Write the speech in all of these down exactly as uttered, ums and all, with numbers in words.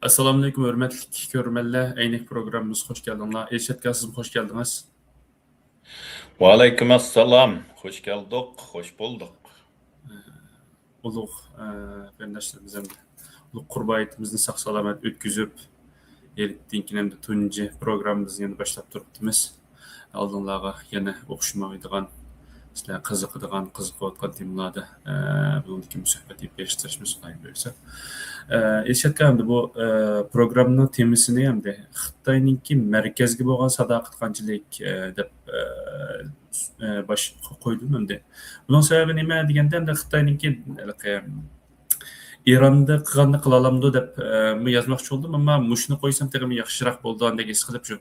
ئەسسالامۇئەلەيكۇم، ھۆرمەتلىك كۆرۈرمەنلەر، ئەينەك پروگراممىمىزغا خۇش كەلدىڭلار. ئىرشات ئاكا، سىزمۇ خۇش كەلدىڭىز. ۋەئەلەيكۇم ئەسسالام، خۇش كەلدۇق، خۇش بولدۇق. ئۇلۇغ، ئە، قېرىنداشلىرىمىز ھەمدە ئۇلۇغ قۇربان ھېيتىمىزنى ساق-سالامەت ئۆتكۈزۈپ، ھېلىقىدىن كېيىن ھەمدە تۇنجى پروگراممىمىزنى يەنە باشلاپ تۇرۇپتىمىز. ئالدىڭلارغا يەنە ئوخشىمايدىغان، سىلەر قىزىقىدىغان، قىزىقىۋاتقان تېمىلاردا، ئە، بۇنىڭدىن كېيىن سۆھبەت ئېلىپ بېرىشكە تىرىشىمىز، خۇدايىم بۇيرۇسا. ئە، ئىرشات ئاكا، ئەمدى بۇ، ئە، پروگراممىنىڭ تېمىسىنى ئەمدى خىتاينىڭكى مەركەزگە بولغان ساداقەت قانچىلىك، ئە، دەپ، ئە، ئە، باش قويدۇم ئەمدى. بۇنىڭ سەۋەبى نېمە دېگەندە، ئەمدى خىتاينىڭكى ھېلىقى ئىراندا قىلغاننى قىلالامدۇ دەپ، ئە، يازماقچى بولدۇم، ئەمما مۇشۇنى قويسام تېخىمۇ ياخشىراق بولىدىغاندەك ھېس قىلىپ شۇ.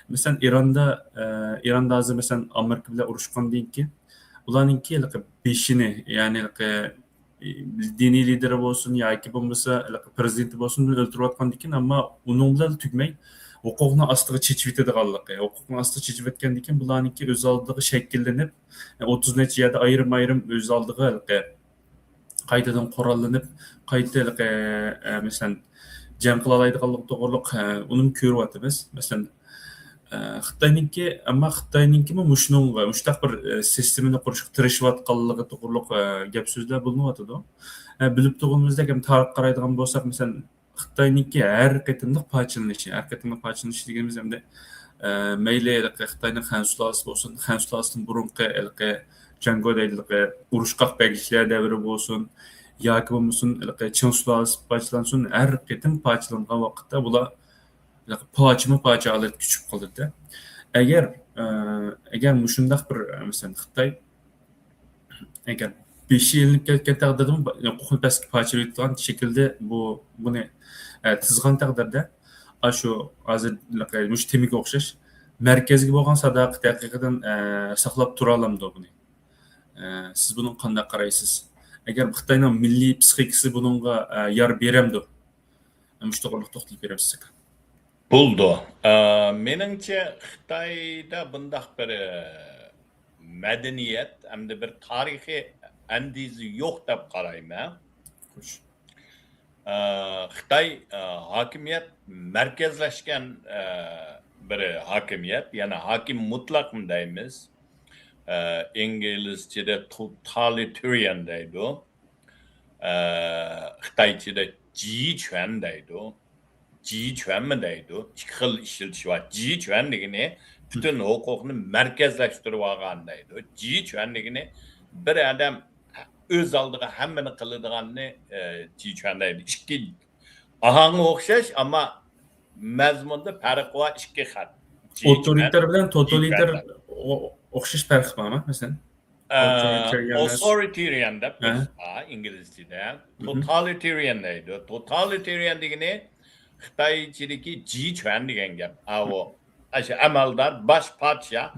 مەسىلەن، ئىراندا، ئە، ئىراندا ھازىر مەسىلەن ئامېرىكا بىلەن ئۇرۇشقاندىن كېيىن ئۇلارنىڭكى ھېلىقى بېشىنى، يەنى ھېلىقى دىنىي لىدېرى بولسۇن ياكى بولمىسا ھېلىقى پرېزىدېنتى بولسۇن، ئۆلتۈرۈۋاتقاندىكىن، ئەمما ئۇنىڭ بىلەن تۈگىمەي، ھوقۇقنىڭ ئاستىغا چېچىۋېتىدىغانلىقى، ھوقۇقنىڭ ئاستىغا چېچىۋەتكەندىكىن، بۇلارنىڭكى ئۆز ئالدىغا شەكىللىنىپ، ئوتتۇز نەچچە يەردە ئايرىم-ئايرىم ئۆز ئالدىغا ھېلىقى قايتىدىن قوراللىنىپ، قايتا ھېلىقى، ئە، مەسىلەن، جەڭ قىلالايدىغانلىقى توغرۇلۇق، ئە، ئۇنىمۇ كۆرۈۋاتىمىز. مەسىلەن، ئە، خىتاينىڭكى، ئەمما خىتاينىڭكىمۇ مۇشۇنىڭغا، مۇشۇنداق بىر، ئە، سىستېمىنى قۇرۇشقا تىرىشىۋاتقانلىقى توغرۇلۇق، ئە، گەپ سۆزلەر بولۇنۇۋاتىدۇ. ئە، بىلىپ تۇرغىنىمىزدەك، ھەم تارىخقا قارايدىغان بولساق، مەسىلەن، خىتاينىڭكى ھەر قېتىملىق پارچىلىنىشى، ھەر قېتىملىق پارچىلىنىشى دېگىنىمىز ئەمدى، ئە، مەيلى ھېلىقى خىتاينىڭ خەن سۇلالىسى بولسۇن، خەن سۇلالىسىدىن بۇرۇنقى ھېلىقى جياڭگو دەيدۇ، ھېلىقى ئۇرۇشقاق بەگلىكلەر دەۋرى بولسۇن، ياكى بولمىسۇن ھېلىقى چىڭ سۇلالىسى پارچىلانسۇن، ھەر قېتىم پارچىلانغان ۋاقىتتا بۇلار ھېلىقى پارچىمۇ پارچە ھالەتكە چۈشۈپ قالىدۇ. ئەگەر، ئە، ئەگەر مۇشۇنداق بىر، مەسىلەن، خىتاي ئەگەر بېشى ئېلىنىپ كەتكەن تەقدىردىمۇ، ھوقۇقنى پەسكە پارچىلايدىغان شەكىلدە بۇ، بۇنى، ئە، تىزغان تەقدىردە، ئاشۇ ھازىر مۇشۇ تېمىگە ئوخشاش مەركەزگە بولغان ساداقىتى ھەقىقەتەن، ئە، ساقلاپ تۇرالامدۇ بۇنى؟ ئە، سىز بۇنىڭغا قانداق قارايسىز؟ ئەگەر خىتاينىڭ مىللىي پسىخىكىسى بۇنىڭغا، ئە، يار بېرەمدۇ؟ مۇشۇ توغرىلىق توختىلىپ بېرەمسىز ئاكا؟ بولىدۇ. ئە، مېنىڭچە، خىتايدا بۇنداق بىر، ئە، مەدەنىيەت ھەمدە بىر تارىخىي ئەندىزە يوق دەپ قارايمەن. خوش. ئە، خىتاي، ئە، ھاكىمىيەت مەركەزلەشكەن، ئە، بىر ھاكىمىيەت، يەنى ھاكىم مۇتلەقمۇ دەيمىز. ئە، ئىنگلىزچىدە totalitarian دەيدۇ. ئە، خىتايچىدا جىچۈەن دەيدۇ. جىچۈەنمۇ دەيدۇ. ئىككى خىل ئىشلىتىش بار. جىچۈەن دېگىنى پۈتۈن ھوقۇقنى مەركەزلەشتۈرۈپ ئالغان دەيدۇ. جىچۈەن دېگىنى بىر ئادەم ئۆز ئالدىغا ھەممىنى قىلىدىغاننى، ئە، جىچۈەن دەيدۇ. ئىككى ئاھاڭى ئوخشاش، ئەمما مەزمۇندا پەرق بار، ئىككى خەت. جىچۈەن، ئوتورىتار بىلەن توتالىتار جىچۈەن. ئو-، ئوخشاش پەرق بارمۇ، مەسىلەن؟ ئە، ئوتورىتارىيەن ئەمەس. ئوتورىتارىيەن دەپ ھە. بولسا ئىنگلىزچىدە. مھم. توتالىتارىيەن دەيدۇ. توتالىتارىيەن دېگىنى خىتايچىدىكى جىچۈەن دېگەن گەپ. ئاۋۇ، ئاشۇ ئەمەلدار، باش پادىشاھ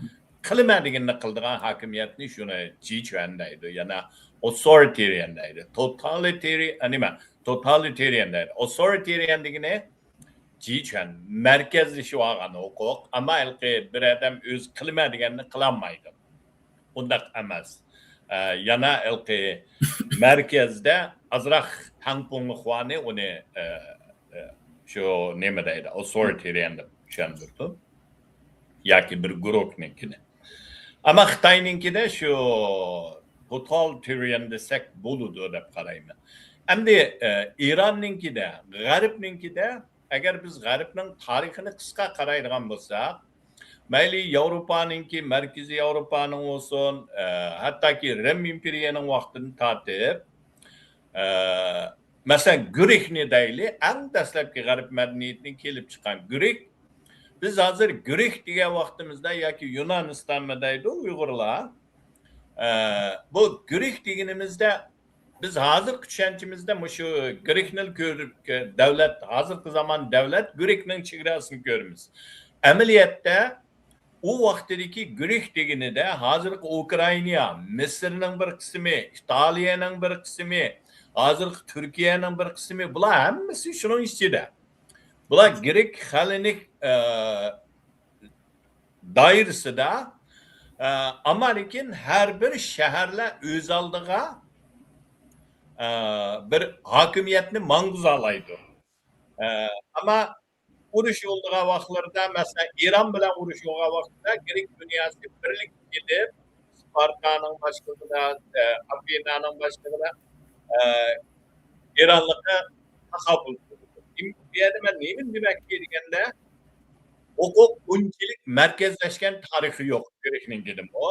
قىلىمەن دېگىنىنى قىلىدىغان ھاكىمىيەتنى شۇنى جىچۈەن دەيدۇ. يەنە ئوتورىتارىيەن دەيدۇ. توتالىتارىي-، ئە، نېمە؟ توتالىتارىيەن دەيدۇ. ئوتورىتارىيەن دېگىنى جىچۈەن، مەركەزلىشىۋالغان ھوقۇق، ئەمما ھېلىقى بىر ئادەم ئۆزى قىلىمەن دېگەننى قىلالمايدۇ. ئۇنداق ئەمەس. ئە، يەنە ھېلىقى مەركەزدە ئازراق تەڭپۇڭلۇق بارنى ئۇنى، ئە، ئە، شۇ نېمە دەيدۇ، ئوتورىتارىيەن دەپ چۈشەندۈرىدۇ. ياكى بىر گۇرۇھنىڭكىنى. ئەمما خىتاينىڭكىدە شۇ توتالىتارىيەن دېسەك بولىدۇ دەپ قارايمەن. ئەمدى، ئە، ئىراننىڭكىدە، غەربنىڭكىدە، ئەگەر بىز غەربنىڭ تارىخىنى قىسقا قارايدىغان بولساق، مەيلى ياۋروپانىڭكى، مەركىزىي ياۋروپانىڭ بولسۇن، ئە، ھەتتاكى رىم ئىمپېرىيەنىڭ ۋاقتىدىن تارتىپ، ئە، مەسىلەن، گرېكنى دەيلى، ئەڭ دەسلەپكى غەرب مەدەنىيىتىدىن كېلىپ چىققان گرېك. بىز ھازىر گرېك دېگەن ۋاقتىمىزدا ياكى يۇنانىستانمۇ دەيدۇ ئۇيغۇرلار. ئە، بۇ گرېك دېگىنىمىزدە بىز ھازىرقى چۈشەنچىمىزدە مۇشۇ گرېكنى كۆرۈپ، دۆلەت، ھازىرقى زامان دۆلەت گرېكنىڭ چېگراسىنى كۆرىمىز. ئەمەلىيەتتە ئۇ ۋاقتىدىكى گرېك دېگىنىدە ھازىرقى ئۇكرائىنا، مىسىرنىڭ بىر قىسمى، ئىتالىيەنىڭ بىر قىسمى، ھازىرقى تۈركىيەنىڭ بىر قىسمى، بۇلار ھەممىسى شۇنىڭ ئىچىدە. بۇلار گرېك خەلقىنىڭ، ئە، دائىرىسىدە، ئە، ئەمما لېكىن ھەر بىر شەھەرلەر ئۆز ئالدىغا، ئە، بىر ھاكىمىيەتنى ماڭغۇزالايدۇ. ئە، ئەمما ئۇرۇش بولىدىغان ۋاقىتلىرىدا، مەسىلەن، ئىران بىلەن ئۇرۇش بولغان ۋاقتىدا گرېك دۇنياسى بىرلىككە كېلىپ، سپارتانىڭ باشلىقى بىلەن، ئە، ئافىنانىڭ باشلىقى بىلەن، ئە، ئىرانلىققا تاقابىل تۇرىدۇ. بۇ يەردە مەن نېمىنى دېمەكچى دېگەندە، ھوقۇق ئۇنچىلىك مەركەزلەشكەن تارىخى يوق گرېكنىڭكىدىمۇ.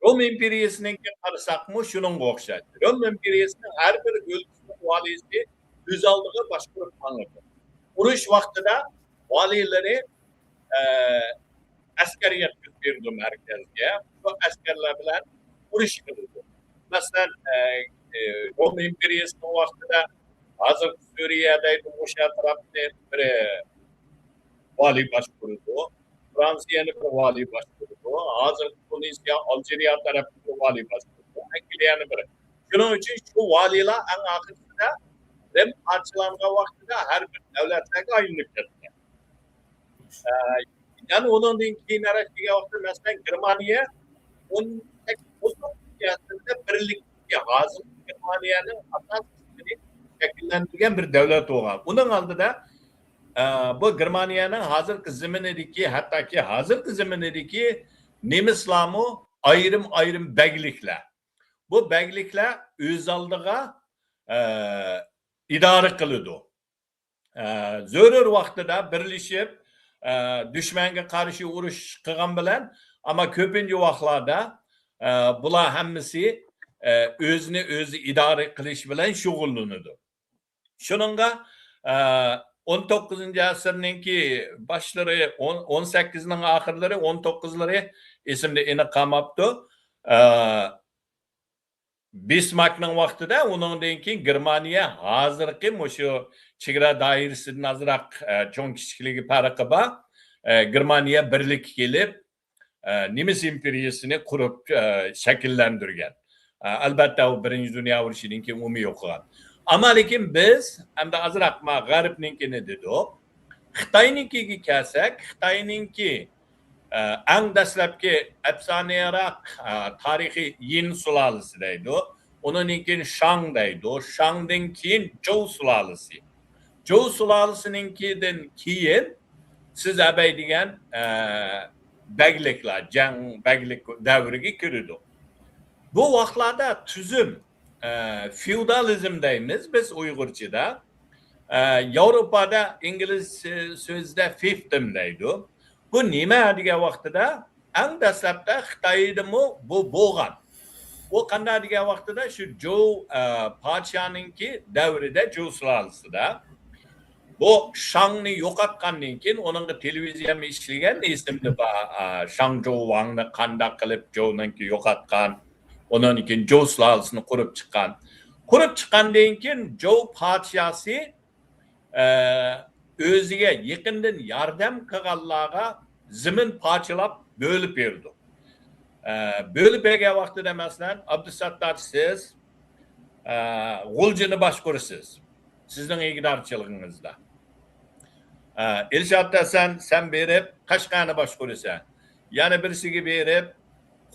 روم ئىمپېرىيىسىنىڭكى قارىساقمۇ شۇنىڭغا ئوخشاش. روم ئىمپېرىيىسىنىڭ ھەر بىر ئۆلكىسىنىڭ ۋالىيسى ئۆز ئالدىغا باشقۇرۇپ ماڭىدۇ. ئۇرۇش ۋاقتىدا ۋالىيلىرى، ئە، ئەسكەر يەتكۈزۈپ بېرىدۇ مەركەزگە. شۇ ئەسكەرلەر بىلەن ئۇرۇش قىلىدۇ. مەسىلەن، ئە، ئە، روم ئىمپېرىيىسىنىڭ ۋاقتىدا ھازىرقى سۈرىيە دەيدۇ، ئوشۇ ئەتراپنى بىر ۋالىي باشقۇرىدۇ. فرانسىيەنى بىر ۋالىي باشقۇرىدۇ. ھازىرقى تۇنىسىيە، ئالجىرىيە تەرەپنى بىر ۋالىي باشقۇرىدۇ. ئەنگلىيەنى بىر. شۇنىڭ ئۈچۈن شۇ ۋالىيلار ئەڭ ئاخىرىسىدا رىم پارچىلانغان ۋاقتىدا ھەر بىر دۆلەتلەرگە ئايلىنىپ كەتكەن. ئە، يەنە ئۇنىڭدىن كېيىنرەك كەلگەن ۋاقىتتا، مەسىلەن، گېرمانىيە ئون سەككىز، ئون توققۇزىنچى ئەسىردە بىرلىكتىكى ھازىرقى گېرمانىيەنىڭ ئاساسىي قىسمىنى شەكىللەندۈرگەن بىر دۆلەت بولغان. ئۇنىڭ ئالدىدا، ئە، بۇ گېرمانىيەنىڭ ھازىرقى زېمىنىدىكى، ھەتتاكى ھازىرقى زېمىنىدىكى نېمىسلارمۇ ئايرىم-ئايرىم بەگلىكلەر. بۇ بەگلىكلەر ئۆز ئالدىغا، ئە، ئىدارە قىلىدۇ. ئە، زۆرۈر ۋاقتىدا بىرلىشىپ، ئە، دۈشمەنگە قارشى ئۇرۇش قىلغان بىلەن، ئەمما كۆپىنچە ۋاقىتلاردا، ئە، بۇلار ھەممىسى، ئە، ئۆزىنى ئۆزى ئىدارە قىلىش بىلەن شۇغۇللىنىدۇ. شۇنىڭغا، ئە، ئون توققۇزىنچى ئەسىرنىڭكى باشلىرى، ئون، ئون سەككىزنىڭ ئاخىرلىرى، ئون توققۇزلىرى ئېسىمدە ئېنىق قالماپتۇ. ئە، بىسماركنىڭ ۋاقتىدا، ئۇنىڭدىن كېيىن گېرمانىيە ھازىرقى مۇشۇ چېگرا دائىرىسىدىن ئازراق، ئە، چوڭ كىچىكلىكى پەرقى بار. ئە، گېرمانىيە بىرلىككە كېلىپ، ئە، نېمىس ئىمپېرىيىسىنى قۇرۇپ، ئە، شەكىللەندۈرگەن. ئە، ئەلبەتتە، ئۇ بىرىنچى دۇنيا ئۇرۇشىدىن كېيىن ئۇمۇ يوقىغان. ئەمما لېكىن بىز ئەمدى ئازراق ما غەربنىڭكىنى دېدۇق. خىتاينىڭكىگە كەلسەك، خىتاينىڭكى، ئە، ئەڭ دەسلەپكى ئەپسانىۋىراق، ئە، تارىخى يىن سۇلالىسى دەيدۇ. ئۇنىڭدىن كېيىن شاڭ دەيدۇ. شاڭدىن كېيىن جوۋ سۇلالىسى. جوۋ سۇلالىسىنىڭكىدىن كېيىن سىز ئەبەي دېگەن، ئە، بەگلىكلەر، جەڭ بەگلىك دەۋرىگە كىرىدۇ. بۇ ۋاقىتلاردا تۈزۈم، ئە، فېئودالىزم دەيمىز بىز ئۇيغۇرچىدا. ئە، ياۋروپادا ئىنگلىز سۆ-، سۆزىدە فىفتىم دەيدۇ. بۇ نېمە دېگەن ۋاقتىدا، ئەڭ دەسلەپتە خىتايدىمۇ بۇ بولغان. بۇ قانداق دېگەن ۋاقتىدا، شۇ جوۋ، ئە، پادىشاھنىڭكى دەۋرىدە، جوۋ سۇلالىسىدا بۇ شاڭنى يوقاتقاندىن كېيىن، ئۇنىڭغا تېلېۋىزىيەمۇ ئىشلىگەن، ئېسىمدە بار، ئە، شاڭ جوۋ ۋاڭنى قانداق قىلىپ جوۋنىڭكى يوقاتقان، ئۇنىڭدىن كېيىن جوۋ سۇلالىسىنى قۇرۇپ چىققان. قۇرۇپ چىققاندىن كېيىن جوۋ پادىشاسى ئە، ئۆزىگە يېقىندىن ياردەم قىلغانلارغا زېمىن پارچىلاپ بۆلۈپ بېرىدۇ. ئە، بۆلۈپ بەرگەن ۋاقتىدا، مەسىلەن، ئابدۇساتتار، سىز، ئە، غۇلجىنى باشقۇرىسىز، سىزنىڭ ئىگىدارچىلىقىڭىزدا. ئە، ئىلشات ھەسەن، سەن بېرىپ قەشقەرنى باشقۇرىسەن، يەنە بىرسىگە بېرىپ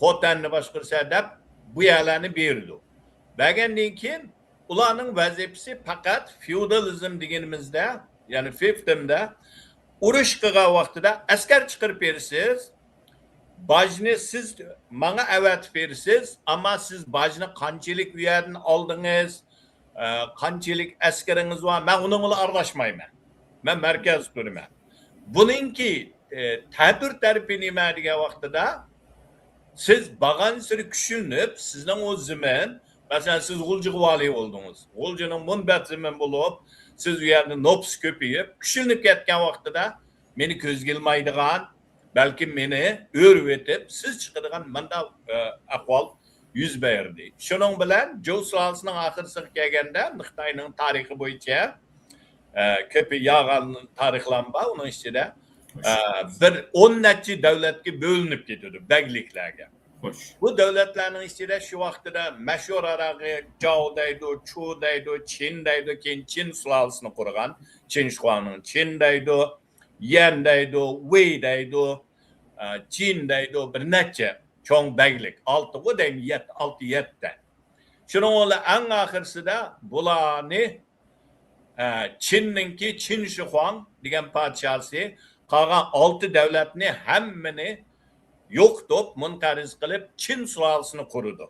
خوتەننى باشقۇرىسەن دەپ، بۇ يەرلەرنى بېرىدۇ. بەرگەندىن كېيىن ئۇلارنىڭ ۋەزىپىسى پەقەت فېئودالىزم دېگىنىمىزدە، يەنى فىفتىمدە ئۇرۇش قىلغان ۋاقتىدا ئەسكەر چىقىرىپ بېرىسىز، باجنى سىز ماڭا ئەۋەتىپ بېرىسىز، ئەمما سىز باجنى قانچىلىك ئۇ يەردىن ئالدىڭىز، ئە، قانچىلىك ئەسكىرىڭىز بار، مەن ئۇنىڭ بىلەن ئارىلاشمايمەن. مەن مەركەزدە تۇرىمەن. بۇنىڭكى، ئە، تەتۈر تەرىپى نېمە دېگەن ۋاقتىدا، سىز بارغانسېرى كۈچلىنىپ، سىزنىڭ ئۇ زېمىن، مەسىلەن، سىز غۇلجىغا ۋالىي بولدىڭىز. غۇلجىنىڭ مۇنبەت زېمىن بولۇپ، سىز ئۇ يەردە نوپۇس كۆپىيىپ، كۈچلىنىپ كەتكەن ۋاقتىدا مېنى كۆزگە ئىلمايدىغان، بەلكىم مېنى ئۆرۈۋېتىپ، سىز چىقىدىغان مۇنداق، ئە، ئەھۋال يۈز بەردى. شۇنىڭ بىلەن جوۋ سۇلالىسىنىڭ ئاخىرسىغا كەلگەندە، خىتاينىڭ تارىخى بويىچە، ئە، كۆپى يالغان تارىخلارمۇ بار ئۇنىڭ ئىچىدە. ئە، بىر ئون نەچچە دۆلەتكە بۆلۈنۈپ كېتىدۇ، بەگلىكلەرگە. خوش. بۇ دۆلەتلەرنىڭ ئىچىدە شۇ ۋاقتىدا مەشھۇر ئاراغى جاۋ دەيدۇ، چۇ دەيدۇ، چىن دەيدۇ، كېيىن چىن سۇلالىسىنى قۇرغان، چىن شىخۇاڭنىڭ چىن دەيدۇ، يەن دەيدۇ، ۋېي دەيدۇ، ئە، جىن دەيدۇ، بىر نەچچە چوڭ بەگلىك، ئالتىغۇ دەيمەن، يەتتە، ئالتە، يەتتە. شۇنىڭ بىلەن ئەڭ ئاخىرسىدا بۇلارنى، ئە، چىننىڭكى چىن شىخۇاڭ دېگەن پادىشاھسى قالغان ئالتە دۆلەتنى ھەممىنى يوقىتىپ، مۇنقەرز قىلىپ، چىن سۇلالىسىنى قۇرىدۇ.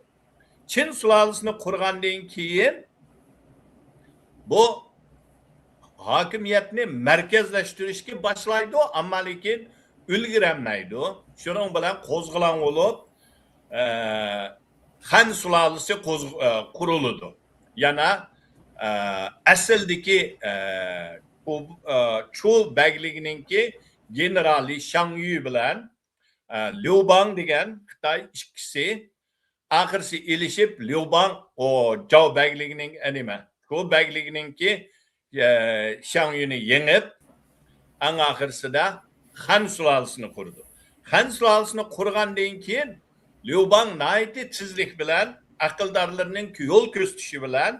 چىن سۇلالىسىنى قۇرغاندىن كېيىن، بۇ ھاكىمىيەتنى مەركەزلەشتۈرۈشكە باشلايدۇ، ئەمما لېكىن ئۈلگۈرەلمەيدۇ. شۇنىڭ بىلەن قوزغىلاڭ بولۇپ، ئە، خەن سۇلالىسى قوز-، ئە، قۇرۇلىدۇ. يەنە، ئە، ئەسلىدىكى، ئە، ئۇ، ئە، چۇ بەگلىكىنىڭكى گېنېرالى شاڭ يۈ بىلەن، ئە، ليۇ باڭ دېگەن خىتاي ئىككىسى ئاخىرسى ئېلىشىپ، ليۇ باڭ، ئۇ جاۋ بەگلىكىنىڭ، ئە، نېمە، چۇ بەگلىكىنىڭكى، ئە، شاڭ يۈنى يېڭىپ، ئەڭ ئاخىرسىدا خەن سۇلالىسىنى قۇرىدۇ. خەن سۇلالىسىنى قۇرغاندىن كېيىن، ليۇ باڭ ناھايىتى تېزلىك بىلەن، ئەقىلدارلىرىنىڭ يول كۆرسىتىشى بىلەن،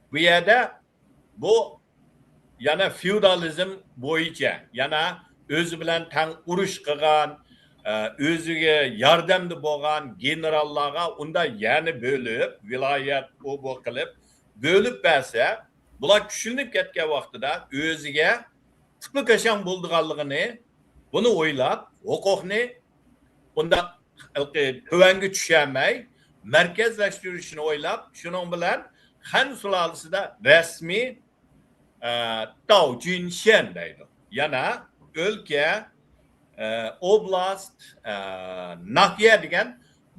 بۇ يەردە بۇ يەنە فېئودالىزم بويىچە، يەنە ئۆزى بىلەن تەڭ ئۇرۇش قىلغان، ئە، ئۆزىگە ياردەمدە بولغان گېنېراللارغا ئۇندا يەنە بۆلۈپ، ۋىلايەت ئۇ بۇ قىلىپ بۆلۈپ بەرسە، بۇلار كۈچلىنىپ كەتكەن ۋاقتىدا ئۆزىگە پۇتى كاشاڭ بولىدىغانلىقىنى، بۇنى ئويلاپ، ھوقۇقنى ئۇنداق تۆۋەنگە چۈشەلمەي، مەركەزلەشتۈرۈشنى ئويلاپ، شۇنىڭ بىلەن خەن سۇلالىسىدە رەسمىي، ئە، تاۋ جۈنشەن دەيدۇ. يەنە ئۆلكە، ئە، ئوبلاست، ئە، ناھىيە دېگەن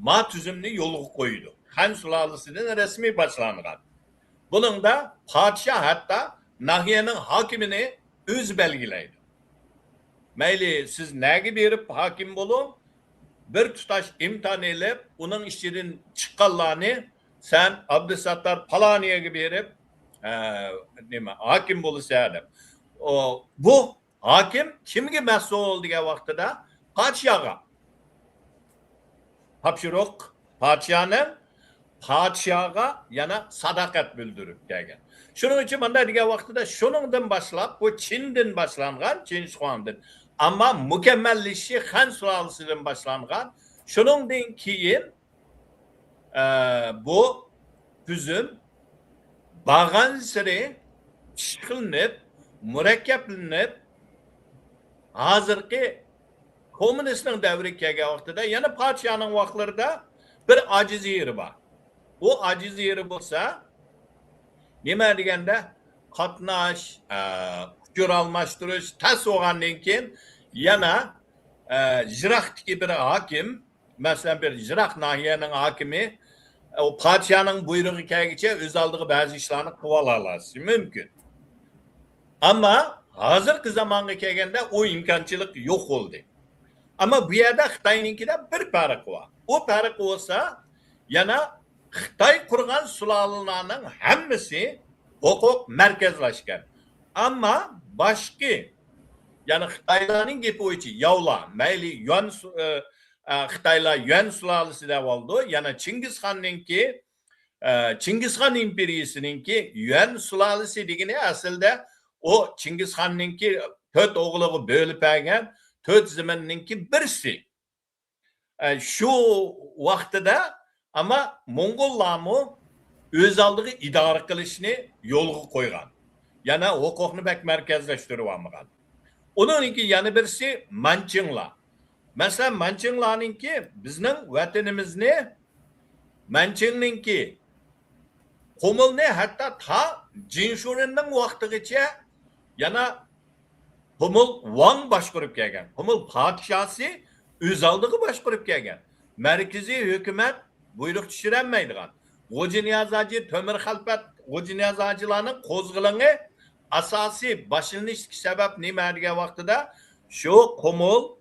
ما تۈزۈمنى يولغا قويىدۇ. خەن سۇلالىسىدىن رەسمىي باشلانغان. بۇنىڭدا پادىشاھ ھەتتا ناھىيەنىڭ ھاكىمىنى ئۆزى بەلگىلەيدۇ. مەيلى، سىز نەگە بېرىپ ھاكىم بولۇڭ، بىر تۇتاش ئىمتىھان ئېلىپ، ئۇنىڭ ئىچىدىن چىققانلارنى سەن ئابدۇساتتار پالانىيەگە بېرىپ، ئە، نېمە، ھاكىم بولىسەن دەپ. ئۇ، بۇ ھاكىم كىمگە مەسئۇل دېگەن ۋاقتىدا، پادىشاھقا. تاپشۇرۇق پادىشاھنىڭ پادىشاھقا يەنە ساداقەت بىلدۈرۈپ كەلگەن. شۇنىڭ ئۈچۈن مۇنداق دېگەن ۋاقتىدا شۇنىڭدىن باشلاپ، بۇ چىندىن باشلانغان، چىن شىخۇاڭدىن. ئەمما مۇكەممەللىشىشى خەن سۇلالىسىدىن باشلانغان. شۇنىڭدىن كېيىن، ئە، بۇ تۈزۈم بارغانسېرى پىشقىلىنىپ، مۇرەككەپلىنىپ، ھازىرقى كوممۇنىستنىڭ دەۋرىگە كەلگەن ۋاقتىدا يەنە پادىشاھنىڭ ۋاقىتلىرىدا بىر ئاجىز يېرى بار. ئۇ ئاجىز يېرى بولسا، نېمە دېگەندە، قاتناش، ئە، ئۇچۇر ئالماشتۇرۇش تەس بولغاندىن كېيىن يەنە، ئە، يىراقتىكى بىر ھاكىم، مەسىلەن، بىر يىراق ناھىيەنىڭ ھاكىمى، ئۇ پادىشاھنىڭ بۇيرۇقى كەلگۈچە ئۆز ئالدىغا بەزى ئىشلارنى قىلىۋالالىشى مۇمكىن. ئەمما ھازىرقى زامانغا كەلگەندە ئۇ ئىمكانچىلىق يوق بولدى. ئەمما بۇ يەردە خىتاينىڭكىدە بىر پەرق بار. ئۇ پەرق بولسا، يەنە خىتاي قۇرغان سۇلالىلەرنىڭ ھەممىسى ھوقۇق مەركەزلەشكەن. ئەمما باشقا، يەنى خىتايلارنىڭ گېپى بويىچە ياۋلار، مەيلى يۈەن سۇ-، ئە، ئە، خىتايلار يۈەن سۇلالىسى دەۋالىدۇ، يەنە چىڭگىزخاننىڭكى، ئە، چىڭگىزخان ئىمپېرىيىسىنىڭكى يۈەن سۇلالىسى دېگىنى ئەسلىدە ئۇ چىڭگىزخاننىڭكى تۆت ئوغلىغا بۆلۈپ بەرگەن تۆت زېمىننىڭكى بىرسى. ئە، شۇ ۋاقتىدا ئەمما موڭغۇللارمۇ ئۆز ئالدىغا ئىدارە قىلىشنى يولغا قويغان. يەنە ھوقۇقنى بەك مەركەزلەشتۈرۈۋالمىغان. ئۇنىڭدىن كېيىن يەنە بىرسى مانچىڭلار. مەسىلەن، مانچىڭلارنىڭكى بىزنىڭ ۋەتىنىمىزنى، مانچىڭنىڭكى قۇمۇلنى ھەتتا تا جىنشۇرېننىڭ ۋاقتىغىچە يەنە قۇمۇل ۋاڭ باشقۇرۇپ كەلگەن. قۇمۇل پادىشاسى ئۆز ئالدىغا باشقۇرۇپ كەلگەن. مەركىزىي ھۆكۈمەت بۇيرۇق چۈشۈرەلمەيدىغان. غوجىنىياز ھاجى، تۆمۈر خەلپەت، غوجىنىياز ھاجىلارنىڭ قوزغىلىڭى ئاساسىي باشلىنىشتىكى سەۋەب نېمە دېگەن ۋاقتىدا، شۇ قۇمۇل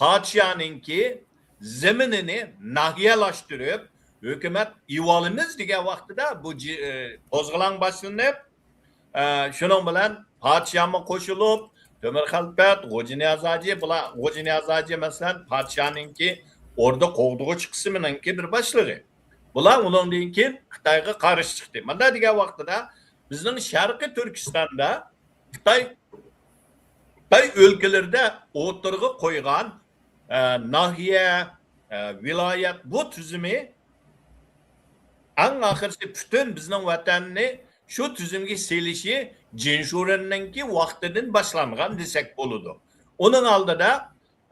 پادىشاھنىڭكى زېمىنىنى ناھىيەلەشتۈرۈپ، ھۆكۈمەت ئېلىۋالىمىز دېگەن ۋاقتىدا بۇ جى-، ئى، قوزغىلاڭ باشلىنىپ، ئە، شۇنىڭ بىلەن پادىشاھمۇ قوشۇلۇپ، تۆمۈر خەلپەت، غوجىنىياز ھاجى، بۇلار، غوجىنىياز ھاجى، مەسىلەن، پادىشاھنىڭكى ئوردا قوغدىغۇچى قىسمىنىڭكى بىر باشلىقى. بۇلار ئۇنىڭدىن كېيىن خىتايغا قارشى چىقتى. مۇنداق دېگەن ۋاقتىدا بىزنىڭ شەرقىي تۈركىستاندا خىتاي، خىتاي ئۆلكىلىرىدە ئوتتۇرىغا قويغان، ئە، ناھىيە، ئە، ۋىلايەت بۇ تۈزۈمى ئەڭ ئاخىرسى پۈتۈن بىزنىڭ ۋەتەننى شۇ تۈزۈمگە سېلىشى جىن شۇرېننىڭكى ۋاقتىدىن باشلانغان دېسەك بولىدۇ. ئۇنىڭ ئالدىدا،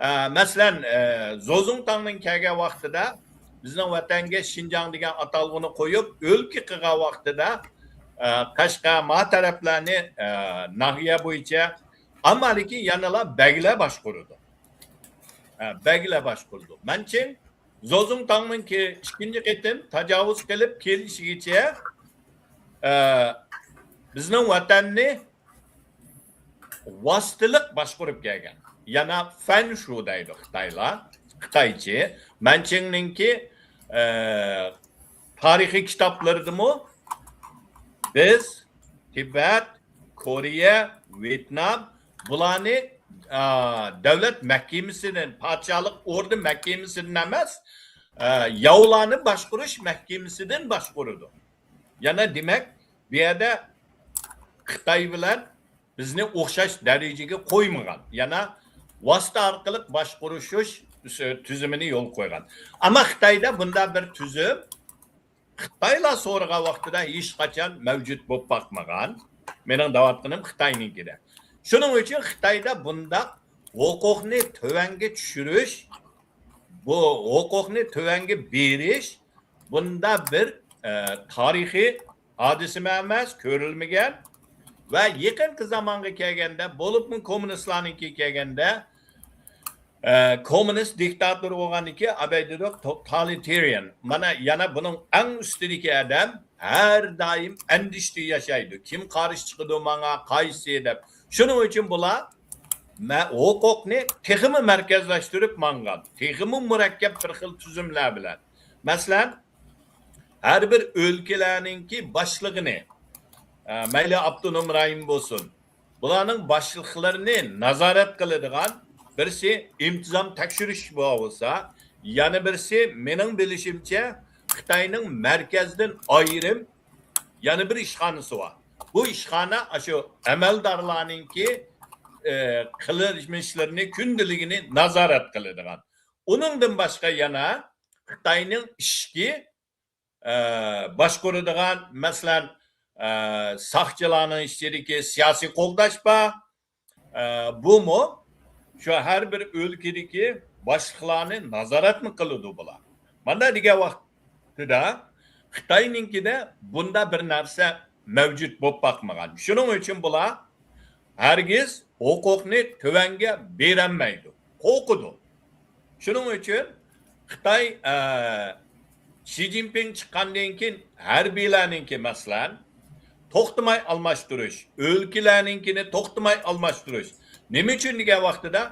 ئە، مەسىلەن، ئە، زوزۇڭتاڭنىڭ كەلگەن ۋاقتىدا بىزنىڭ ۋەتەنگە شىنجاڭ دېگەن ئاتالغۇنى قويۇپ، ئۆلكە قىلغان ۋاقتىدا، ئە، قەشقەر، ما تەرەپلەرنى، ئە، ناھىيە بويىچە، ئەمما لېكىن يەنىلا بەگلەر باشقۇرىدۇ. ئە، بەگلەر باشقۇرىدۇ. مەنچىڭ زوزۇڭتاڭنىڭكى ئىككىنچى قېتىم تاجاۋۇز قىلىپ كېلىشىگىچە، ئە، بىزنىڭ ۋەتەننى ۋاسىتىلىق باشقۇرۇپ كەلگەن. يەنە فەنشۇ دەيدۇ خىتايلار، خىتايچە. مەنچىڭنىڭكى، ئە، تارىخىي كىتابلىرىدىمۇ بىز تىبەت، كورېيە، ۋيېتنام، بۇلارنى، ئا، دۆلەت مەھكىمىسىدىن، پادىشاھلىق ئوردا مەھكىمىسىدىن ئەمەس، ئا، ياۋلارنى باشقۇرۇش مەھكىمىسىدىن باشقۇرىدۇ. يەنە دېمەك، بۇ يەردە خىتاي بىلەن بىزنى ئوخشاش دەرىجىگە قويمىغان، يەنە ۋاسىتە ئارقىلىق باشقۇرۇش تۈزۈمىنى يولغا قويغان. ئەمما خىتايدا بۇنداق بىر تۈزۈم خىتايلار سورىغان ۋاقتىدا ھېچقاچان مەۋجۇت بولۇپ باقمىغان. مېنىڭ دەۋاتقىنىم خىتاينىڭكىدە. شۇنىڭ ئۈچۈن خىتايدا بۇنداق ھوقۇقنى تۆۋەنگە چۈشۈرۈش، بۇ ھوقۇقنى تۆۋەنگە بېرىش بۇنداق بىر، ئە، تارىخىي ھادىسىمۇ ئەمەس، كۆرۈلمىگەن. ۋە يېقىنقى زامانغا كەلگەندە، بولۇپمۇ كوممۇنىستلارنىڭكىگە كەلگەندە، ئە، كوممۇنىست دىكتاتور بولغاندىكى ئابەيدىدۇ توتالىتېرىيەن. مانا يەنە بۇنىڭ ئەڭ ئۈستىدىكى ئادەم ھەر دائىم ئەندىشىدە ياشايدۇ. كىم قارشى چىقىدۇ ماڭا، قايسى دەپ. شۇنىڭ ئۈچۈن بۇلار مە-، ھوقۇقنى تېخىمۇ مەركەزلەشتۈرۈپ ماڭغان. تېخىمۇ مۇرەككەپ بىر خىل تۈزۈملەر بىلەن. مەسىلەن، ھەر بىر ئۆلكىلەرنىڭكى باشلىقىنى، ئە، مەيلى ئاپتونوم رايون بولسۇن، بۇلارنىڭ باشلىقلىرىنى نازارەت قىلىدىغان بىرسى ئىنتىزام تەكشۈرۈش بولسا، يەنە بىرسى مېنىڭ بىلىشىمچە خىتاينىڭ مەركەزدىن ئايرىم يەنە بىر ئىشخانىسى بار. بۇ ئىشخانا ئاشۇ ئەمەلدارلارنىڭكى، ئە، قىلمىشلىرىنى، كۈندىلىكىنى نازارەت قىلىدىغان. ئۇنىڭدىن باشقا يەنە خىتاينىڭ ئىچكى، ئە، باشقۇرىدىغان، مەسىلەن، ئە، ساقچىلارنىڭ ئىچىدىكى سىياسىي قوغداش بار. ئە، بۇمۇ شۇ ھەر بىر ئۆلكىدىكى باشلىقلارنى نازارەتمۇ قىلىدۇ بۇلار. مانا دېگەن ۋاقتىدا خىتاينىڭكىدە بۇنداق بىر نەرسە مەۋجۇت بولۇپ باقمىغان. شۇنىڭ ئۈچۈن بۇلار ھەرگىز ھوقۇقنى تۆۋەنگە بېرەلمەيدۇ، قورقىدۇ. شۇنىڭ ئۈچۈن خىتاي، ئە، شى جىنپىڭ چىققاندىن كېيىن ھەربىيلەرنىڭكى، مەسىلەن، توختىماي ئالماشتۇرۇش، ئۆلكىلەرنىڭكىنى توختىماي ئالماشتۇرۇش. نېمە ئۈچۈن دېگەن ۋاقتىدا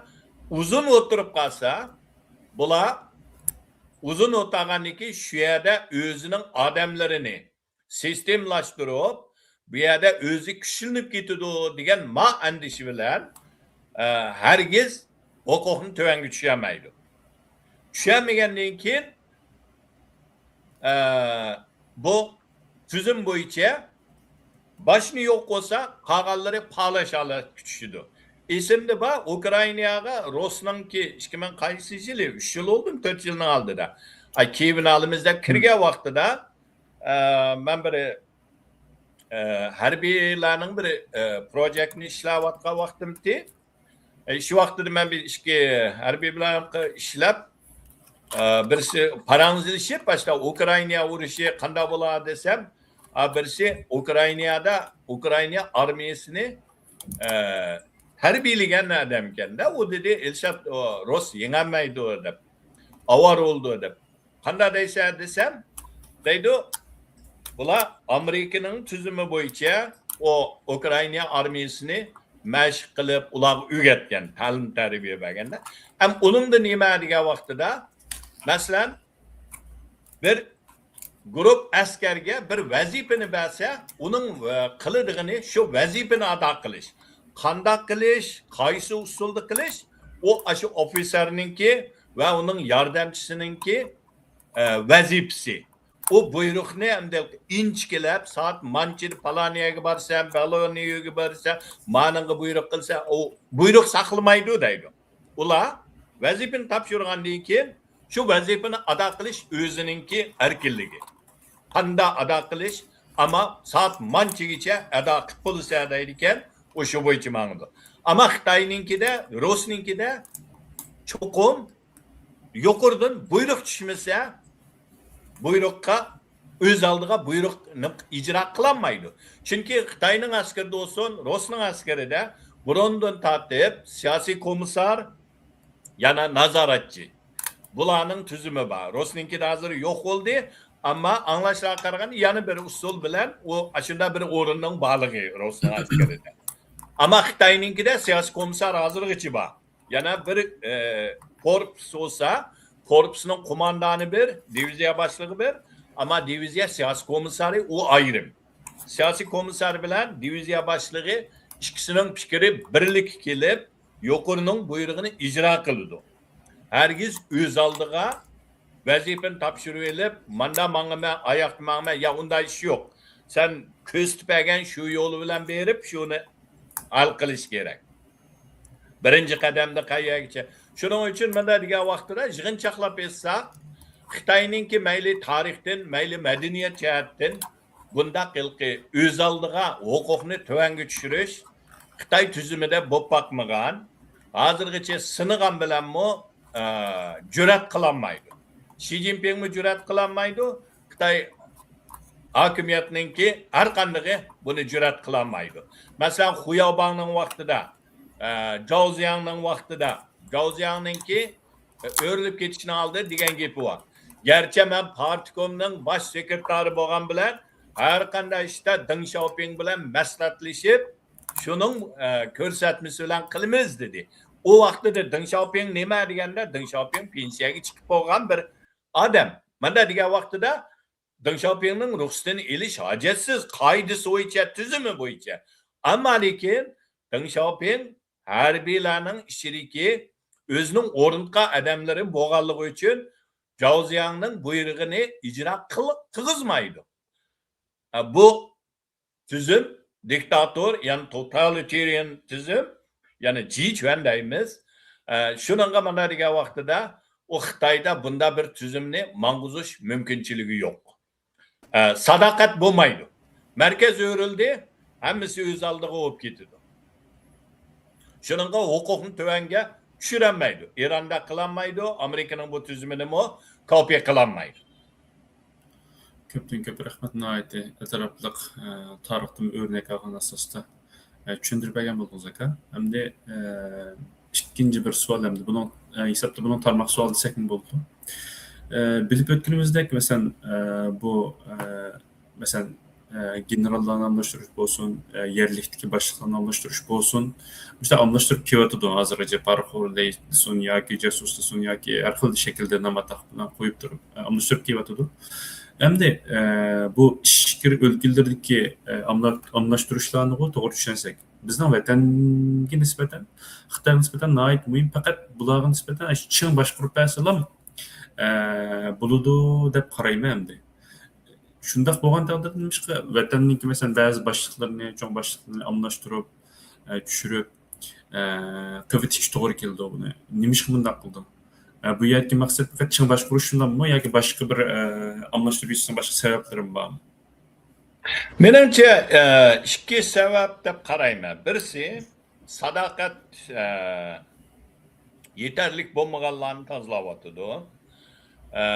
ئۇزۇن ئولتۇرۇپ قالسا، بۇلار ئۇزۇن ئولتۇرغاندىن كېيىن شۇ يەردە ئۆزىنىڭ ئادەملىرىنى سىستېمىلاشتۇرۇپ، بۇ يەردە ئۆزى كۈچلىنىپ كېتىدۇ دېگەن ما ئەندىشە بىلەن، ئە، ھەرگىز ھوقۇقنى تۆۋەنگە چۈشۈرمەيدۇ. چۈشۈرمىگەندىن كېيىن، ئە، بۇ تۈزۈم بويىچە باشنى يوق قىلسا، قالغانلىرى پالاش ھالەتكە چۈشىدۇ. ئېسىمدە بار، ئۇكرائىناغا روسنىڭكى ئىككى مىڭ قايسى يىلى، ئۈچ يىل بولدىمۇ، تۆت يىلنىڭ ئالدىدا. ئاي، كىيېۋنى ئالىمىز دەپ كىرگەن ۋاقتىدا، ئە، مەن بىر، ئە، ھەربىيلەرنىڭ بىر، ئە، پروجېكتنى ئىشلەۋاتقان ۋاقتىمتى. ئە، شۇ ۋاقتىدا مەن بىر ئىككى ھەربىي بىلەن ئىشلەپ، ئە، بىرسى پاراڭلىشىپ، باشتا ئۇكرائىنا ئۇرۇشى قانداق بولا دېسەم، ئا، بىرسى ئۇكرائىنادا ئۇكرائىنا ئارمىيىسىنى، ئە، تەربىيەلىگەن ئادەمكەن-دە. ئۇ دېدى، ئىلشات، ئۇ، رۇس يېڭەلمەيدۇ دەپ، ئاۋارە بولىدۇ دەپ. قانداق دەيسەن دېسەم، دەيدۇ، بۇلار ئامېرىكىنىڭ تۈزۈمى بويىچە ئۇ ئۇكرائىنا ئارمىيىسىنى مەشىق قىلىپ، ئۇلارغا ئۆگەتكەن، تەلىم تەربىيە بەرگەندە. ئەم ئۇنىڭدا نېمە دېگەن ۋاقتىدا، مەسىلەن، بىر گۇرۇپ ئەسكەرگە بىر ۋەزىپىنى بەرسە، ئۇنىڭ، ئە، قىلىدىغىنى شۇ ۋەزىپىنى ئادا قىلىش. قانداق قىلىش، قايسى ئۇسۇلدا قىلىش، ئۇ ئاشۇ ئوفىتسېرنىڭكى ۋە ئۇنىڭ ياردەمچىسىنىڭكى، ئە، ۋەزىپىسى. ئۇ بۇيرۇقنى ئەمدى ئىنچىكىلەپ، سائەت مانچىدا پالان يەرگە بارسەن، پالان يەرگە بارسەن، مانىڭغا بۇيرۇق قىلسا، ئۇ بۇيرۇق ساقلىمايدۇ دەيدۇ. ئۇلار ۋەزىپىنى تاپشۇرغاندىن كېيىن، شۇ ۋەزىپىنى ئادا قىلىش ئۆزىنىڭكى ئەركىنلىكى. قانداق ئادا قىلىش، ئەمما سائەت مانچىگىچە ئادا قىلىپ بولىسەن دەيدىكەن، ئۇ شۇ بويىچە ماڭىدۇ. ئەمما خىتاينىڭكىدە، رۇسنىڭكىدە چوقۇم يۇقىرىدىن بۇيرۇق چۈشمىسە، بۇيرۇققا، ئۆز ئالدىغا بۇيرۇقنى ئىجرا قىلالمايدۇ. چۈنكى خىتاينىڭ ئەسكىرىدە بولسۇن، رۇسنىڭ ئەسكىرىدە بۇرۇندىن تارتىپ سىياسىي كومىسسار، يەنە نازارەتچى. بۇلارنىڭ تۈزۈمى بار. رۇسنىڭكىدە ھازىر يوق بولدى. ئەمما ئاڭلاشلارغا قارىغاندا يەنە بىر ئۇسۇل بىلەن ئۇ ئاشۇنداق بىر ئورۇننىڭ بارلىقى رۇسنىڭ ئەسكىرىدە. ئەمما خىتاينىڭكىدە سىياسىي كومىسسار ھازىرغىچە بار. يەنە بىر، ئە، كورپۇس بولسا، كورپۇسنىڭ قوماندانى بىر، دىۋىزىيە باشلىقى بىر، ئەمما دىۋىزىيە سىياسىي كومىسسارى ئۇ ئايرىم. سىياسىي كومىسسار بىلەن دىۋىزىيە باشلىقى ئىككىسىنىڭ پىكرى بىرلىككە كېلىپ، يۇقىرىنىڭ بۇيرۇقىنى ئىجرا قىلىدۇ. ھەرگىز ئۆز ئالدىغا ۋەزىپىنى تاپشۇرۇۋېلىپ، ماندا ماڭىمەن، ئاياقتا ماڭىمەن، يا ئۇنداق ئىش يوق. سەن كۆرسىتىپ بەرگەن شۇ يول بىلەن بېرىپ، شۇنى ھەل قىلىش كېرەك. بىرىنچى قەدەمدە قەيەرگىچە؟ شۇنىڭ ئۈچۈن مۇنداق دېگەن ۋاقتىدا يىغىنچاقلاپ ئېيتساق، خىتاينىڭكى مەيلى تارىختىن، مەيلى مەدەنىيەت جەھەتتىن بۇنداق ھېلىقى ئۆز ئالدىغا ھوقۇقنى تۆۋەنگە چۈشۈرۈش خىتاي تۈزۈمىدە بولۇپ باقمىغان، ھازىرغىچە سىنىغان بىلەنمۇ، ئە، جۈرئەت قىلالمايدۇ. شى جىنپىڭمۇ جۈرئەت قىلالمايدۇ. خىتاي ھاكىمىيەتنىڭكى ھەر قاندىقى بۇنى جۈرئەت قىلالمايدۇ. مەسىلەن، خۇياۋباڭنىڭ ۋاقتىدا، ئە، جاۋزياڭنىڭ ۋاقتىدا، جاۋزياڭنىڭكى، ئە، ئۆرۈلۈپ كېتىشنىڭ ئالدىدا دېگەن گېپى بار. گەرچە مەن پارتكومنىڭ باش سېكرېتارى بولغان بىلەن، ھەر قانداق ئىشتا دېڭ شياۋپىڭ بىلەن مەسلىھەتلىشىپ، شۇنىڭ، ئە، كۆرسەتمىسى بىلەن قىلىمىز، دېدى. ئۇ ۋاقتىدا دېڭ شياۋپىڭ نېمە دېگەندە، دېڭ شياۋپىڭ پېنسىيەگە چىقىپ بولغان بىر ئادەم. مانا دېگەن ۋاقتىدا دېڭ شياۋپىڭنىڭ رۇخسىتىنى ئېلىش ھاجەتسىز، قائىدىسى بويىچە، تۈزۈمى بويىچە. ئەمما لېكىن دېڭ شياۋپىڭ ھەربىيلەرنىڭ ئىچىدىكى ئۆزىنىڭ ئورنىتقان ئادەملىرى بولغانلىقى ئۈچۈن جاۋزياڭنىڭ بۇيرۇقىنى ئىجرا قىل-، قىلغۇزمايدۇ. ئە، بۇ تۈزۈم دىكتاتور، يەنى توتالىتېرىيەن تۈزۈم، يەنى جى چۈەن دەيمىز. ئە، شۇنىڭغا مانا دېگەن ۋاقتىدا ئۇ خىتايدا بۇنداق بىر تۈزۈمنى ماڭغۇزۇش مۇمكىنچىلىكى يوق. ئە، ساداقەت بولمايدۇ. مەركەز ئۆرۈلدى، ھەممىسى ئۆز ئالدىغا بولۇپ كېتىدۇ. شۇنىڭغا ھوقۇقنى تۆۋەنگە چۈشۈرەلمەيدۇ. ئىراندا قىلالمايدۇ، ئامېرىكىنىڭ بۇ تۈزۈمىنىمۇ كوپىيە قىلالمايدۇ. كۆپتىن كۆپ رەھمەت، ناھايىتى ئەتراپلىق، ئە، تارىختىن ئۆرنەك ئالغان ئاساستا، ئە، چۈشەندۈرۈپ بەرگەن بولدۇڭىز، ئاكا. ئەمدى، ئە، ئىككىنچى بىر سوئال، ئەمدى بۇنىڭ، ئە، ھېسابتا بۇنىڭ تارماق سوئال دېسەكمۇ بولىدۇ. ئە، بىلىپ ئۆتكىنىمىزدەك، مەسىلەن، ئە، بۇ، ئە، مەسىلەن، ئە، گېنېراللارنى ئالماشتۇرۇش بولسۇن، ئە، يەرلىكتىكى باشلىقلارنى ئالماشتۇرۇش بولسۇن، مۇشۇنداق ئالماشتۇرۇپ كېلىۋاتىدۇ. ھازىرغىچە پارىخور دېسۇن ياكى جاسۇس دېسۇن ياكى ھەر خىل شەكىلدە نام ئاتاق بىلەن قويۇپ تۇرۇپ، ئە، ئالماشتۇرۇپ كېلىۋاتىدۇ. ئەمدى، ئە، بۇ ئىچكىرى ئۆلكىلىرىدىكى، ئە، ئاملا-، ئالماشتۇرۇشلارنىغۇ توغرا چۈشەنسەك، بىزنىڭ ۋەتەنگە نىسبەتەن، خىتايغا نىسبەتەن ناھايىتى مۇھىم. پەقەت بۇلارغا نىسبەتەن ئاشۇ چىڭ باشقۇرۇپ بەرسىلام، ئە، بولىدۇ دەپ قارايمەن ئەمدى. شۇنداق بولغان تەقدىردە، نېمىشقا ۋەتەننىڭكى، مەسىلەن، بەزى باشلىقلىرىنى، چوڭ باشلىقلىرىنى ئالماشتۇرۇپ، ئە، چۈشۈرۈپ، ئە، قىلىۋېتىشكە توغرا كېلىدۇ بۇنى؟ نېمىشقا بۇنداق قىلدىڭ؟ ئە، بۇ يەردىكى مەقسەت پەقەت چىڭ باشقۇرۇشلاردىمۇ ياكى باشقا بىر، ئە، ئالماشتۇرۇپ يۈرۈشنىڭ باشقا سەۋەبلىرىمۇ بارمۇ؟ مېنىڭچە، ئە، ئىككى سەۋەب دەپ قارايمەن. بىرسى، ساداقەت، ئە، يېتەرلىك بولمىغانلارنى تازىلاۋاتىدۇ. ئە،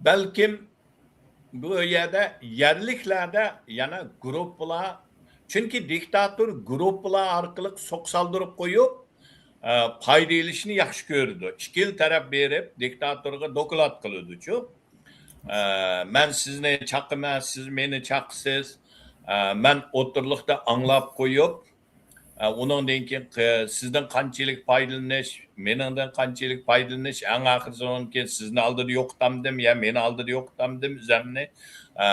بەلكىم بۇ يەردە يەرلىكلەردە يەنە گۇرۇپپىلار، چۈنكى دىكتاتور گۇرۇپپىلار ئارقىلىق سوق سالدۇرۇپ قويۇپ، ئە، پايدا ئېلىشنى ياخشى كۆرىدۇ. ئىككىلا تەرەپ بېرىپ دىكتاتورغا دوكلات قىلىدۇچۇ. ئە، مەن سىزنى چاقىمەن، سىز مېنى چاقىسىز. ئە، مەن ئوتتۇرىلىقتا ئاڭلاپ قويۇپ، ئە، ئۇنىڭدىن كېيىن ق-، سىزدىن قانچىلىك پايدىلىنىش، مېنىڭدىن قانچىلىك پايدىلىنىش، ئەڭ ئاخىرىسى ئۇنىڭدىن كېيىن سىزنى ئالدىدا يوقىتامدىم يا مېنى ئالدىدا يوقىتامدىم ئۆزەمنى، ئە،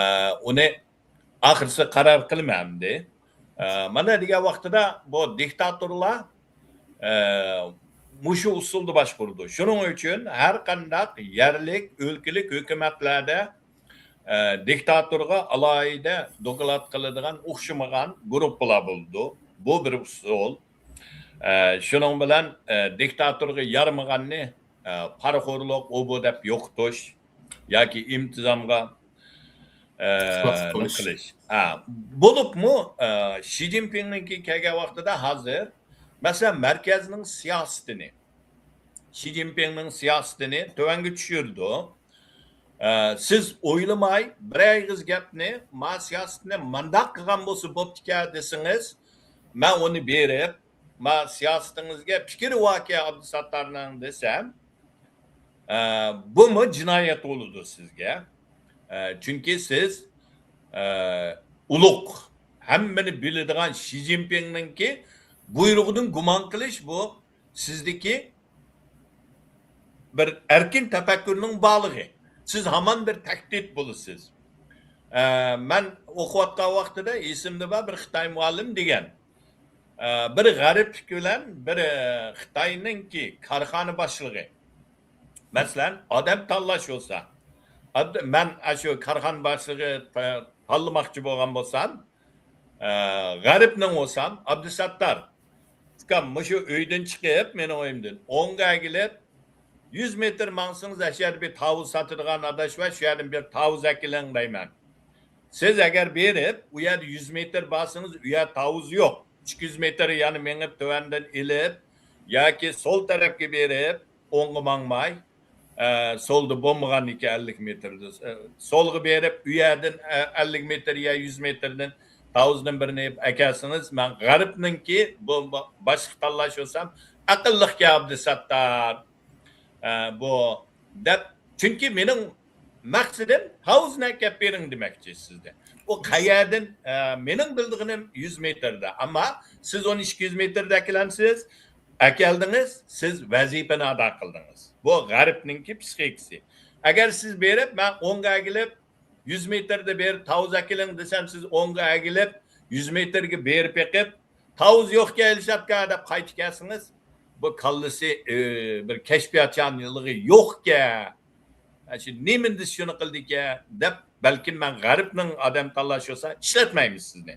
ئۇنى ئاخىرىسى قارار قىلىمەن ئەمدى. ئە، مانا دېگەن ۋاقتىدا بۇ دىكتاتورلار، ئە، مۇشۇ ئۇسۇلدا باشقۇرىدۇ. شۇنىڭ ئۈچۈن ھەر قانداق يەرلىك، ئۆلكىلىك ھۆكۈمەتلەردە ئە، دىكتاتورغا ئالاھىدە دوكلات قىلىدىغان ئوخشىمىغان گۇرۇپپىلار بولىدۇ. بۇ بىر ئۇسۇل. ئە، شۇنىڭ بىلەن، ئە، دىكتاتورغا يارىمىغاننى، ئە، پارىخورلۇق، ئۇ بۇ دەپ يوقىتىش ياكى ئىنتىزامغا، ئە، قىلىش. ھە، بولۇپمۇ، ئە، شى جىنپىڭنىڭكى كەلگەن ۋاقتىدا ھازىر، مەسىلەن، مەركەزنىڭ سىياسىتىنى، شى جىنپىڭنىڭ سىياسىتىنى تۆۋەنگە چۈشۈرىدۇ. ئە، سىز ئويلىماي، بىر ئېغىز گەپنى، ما سىياسىتىنى مانداق قىلغان بولسا بوپتىكەن دېسىڭىز، مەن ئۇنى بېرىپ، ما سىياسىتىڭىزگە پىكرى باركەن ئابدۇساتتارنىڭ دېسەم، ئە، بۇمۇ جىنايەت بولىدۇ سىزگە. ئە، چۈنكى سىز، ئە، ئۇلۇغ، ھەممىنى بىلىدىغان شى جىنپىڭنىڭكى بۇيرۇقىدىن گۇمان قىلىش، بۇ سىزدىكى بىر ئەركىن تەپەككۇرنىڭ بارلىقى. سىز ھامان بىر تەھدىت بولىسىز. ئە، مەن ئوقۇۋاتقان ۋاقتىدا ئېسىمدە بار، بىر خىتاي مۇئەللىم دېگەن، ئە، بىر غەربلىك بىلەن بىر، ئە، خىتاينىڭكى كارخانا باشلىقى، مەسىلەن، ئادەم تاللاش بولسا، ئاد-، مەن ئاشۇ كارخانا باشلىقى تا-، تاللىماقچى بولغان بولسام، ئە، غەربنىڭ بولسام، ئابدۇساتتار، ئۇكام، مۇشۇ ئۆيدىن چىقىپ، مېنىڭ ئۆيۈمدىن ئوڭغا ئەگىلىپ، يۈز مېتىر ماڭسىڭىز، ئەشۇ يەردە بىر تاۋۇز ساتىدىغان ئاداش بار، شۇ يەردىن بىر تاۋۇز ئەكېلىڭ دەيمەن. سىز ئەگەر بېرىپ، ئۇ يەردە يۈز مېتىر بارسىڭىز، ئۇ يەردە تاۋۇز يوق. ئىككى يۈز مېتىر يەنە مېڭىپ، تۆۋەندىن ئېلىپ، ياكى سول تەرەپكە بېرىپ، ئوڭغا ماڭماي، ئە، سولدا بولمىغان ئىكەن، ئەللىك مېتىردا، ئە، سولغا بېرىپ، ئۇ يەردىن، ئە، ئەللىك مېتىر يا يۈز مېتىردىن تاۋۇزدىن بىرنى ئېلىپ ئەكەلسىڭىز، مەن غەربنىڭكى بۇ، بۇ باشلىق تاللاش بولسام، ئەقىللىقكەن ئابدۇساتتار. ئە، بۇ دەپ، چۈنكى مېنىڭ مەقسىتىم تاۋۇزنى ئەكەپ بېرىڭ دېمەكچى سىزدىن. ئۇ قەيەردىن، ئە، مېنىڭ بىلىدىغىنىم يۈز مېتىردا، ئەمما سىز ئۇنى ئىككى يۈز مېتىردا ئەكېلەمسىز؟ ئەكەلدىڭىز، سىز ۋەزىپىنى ئادا قىلدىڭىز. بۇ غەربنىڭكى پسىخىكىسى. ئەگەر سىز بېرىپ، مەن ئوڭغا ئەگىلىپ، يۈز مېتىردا بېرىپ تاۋۇز ئەكېلىڭ دېسەم، سىز ئوڭغا ئەگىلىپ، يۈز مېتىرگە بېرىپ بېقىپ، تاۋۇز يوقكەن ئېلىشاتكا دەپ قايتىپ كەلسىڭىز، بۇ كاللىسى، ئى، بىر كەشپىياتچانلىقى يوقكەن. ئە، شۇ نېمىنى دېسە شۇنى قىلىدىكەن دەپ، بەلكىم مەن غەربنىڭ ئادەم تاللاش بولسا ئىشلەتمەيمىز سىزنى.